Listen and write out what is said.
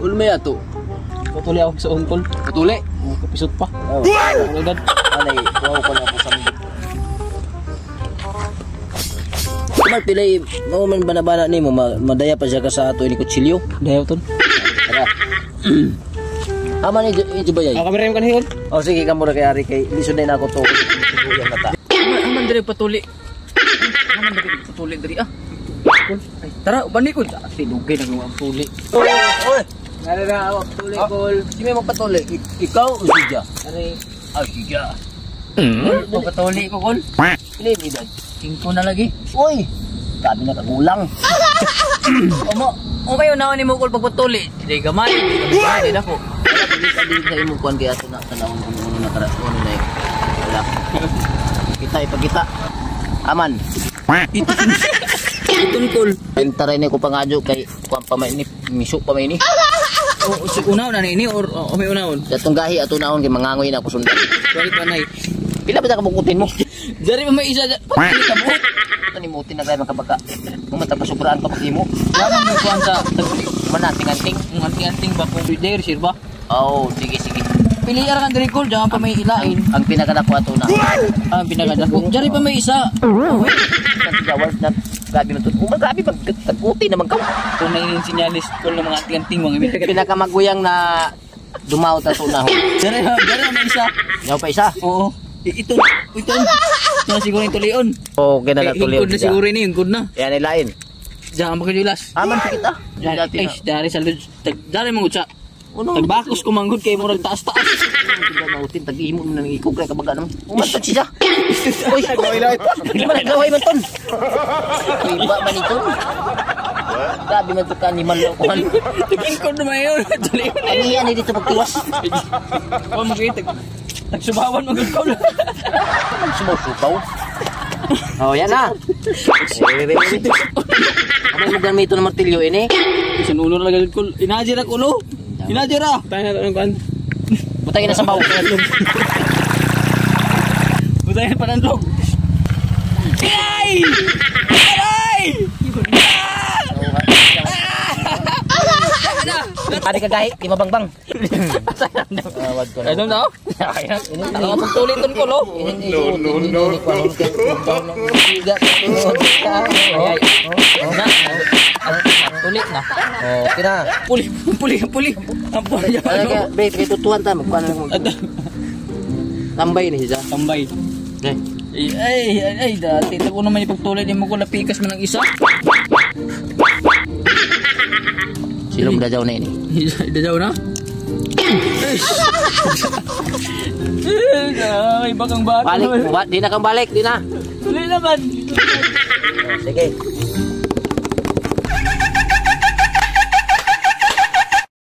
Ulmay ato. Patuli ako sa ungkol. Patuli. Oh, kapisot pa. Oh. Oh, edad. Anay, wow ko na ako sa Kumar pilay, mao man banabana nimo, madaya pa siya ka sa ato ini kutsilyo. Dayaw ton. Tara. Ama ni Jubayay. Ako kamera yung kanhiyon. Oh sige, kamo ra kay ari kay lisod na ako to. Yung mata. Aman diri patuli. Aman diri patuli diri ah. Ay, tara, uban ko. Ate, dugay na ang tuli. Oy, oy. Nara na ako tuli kol. Sino may magpatuli? Ikaw o siya? Ari, Ah, siya. pagpatuli ko kol. Pili mo edad. Singko na lagi. Uy! Grabe na kagulang. Omo, okay unaon nimo kol pagpatuli. Di gamay, di gamay, di dako. Wala pag din sa imong kuan kay ato na tanawon kung ano na kara ano na eh. Wala. Kita ipagita. Aman. Itong kol. Entaray ni ko pangadyo kay kuan pa may ni miso pa may ni. O, si unaon na ni or o, may unaon. Datong gahi ato naon kay mangangoy na ako sundan. Sorry pa nay. Pila ba ta kabukutin mo? Dari pa may isa. Patuli ka buot. Ito ni mutin na grabe kabaka. Mumata pa sobraan pa pag-imo. Wala mo kuan sa Man anting-anting. ang anting-anting ba kung there sir ba? Oh, sige sige. Pili ara kan diri kol, diyan pa may ilain. Ang pinakadako ato na. Ah, ang pinakadako. Dari pa may isa. Gawal na grabe man to. Uma grabe pag tag-uti naman ka. Kung na yung sinyalis kol ng mga anting-anting mga ibig. Pinakamaguyang na dumaw ta na ho. Dari dari pa may isa. Yaw pa isa. Oo. Ito, ito. Ito na siguro yung tulion. Okay na Eh, lang tuloy. hingkod na siguro ini, hingkod na. Yan ilain. Diyan pa kayo las. Aman sa kita. Dari, ay, dari sa lodge. Dari manggod sa. Uno. Tagbakos ko manggod kay murag taas-taas. Mautin tag-imo mo nang ikog kay kabaga naman. Umanton siya. Uy, gaway man ton. Iba man ito. Grabe man to ka ni malokohan. Hingkod naman yun. Tulion. Ang iya ni dito pagtiwas. Oh, magkita. Tagsubawan manggod ko. Sumusukaw. Oh, yan na. Ano mo gamito ng martilyo ini? Sinulo na lagi ko. Inajira kulo. Inajira. Tayo na tanong kan. Butangin na sa baw. Butayan pa ng log. Ay! Aray! Pare ka gahi, di mabangbang. Awad ko na. Ay, no? Ano ka pagtuloy ton ko, lo? No, no, no, no. Ay, ay. Na. Tulit na. Okay na. Puli, puli, puli. Ang puli. Ano kaya, babe, kay tutuan ta, magkuan lang mag. Tambay ni siya. Tambay. Eh. Ay, ay, ay, ay, dati. Ito ko naman ipagtuloy ni mo ko napikas man ang isa. Silong dajaw na ini. Dajaw na? Ay, bakang bata. Balik, di na kang balik, di na. Tuloy naman. Sige.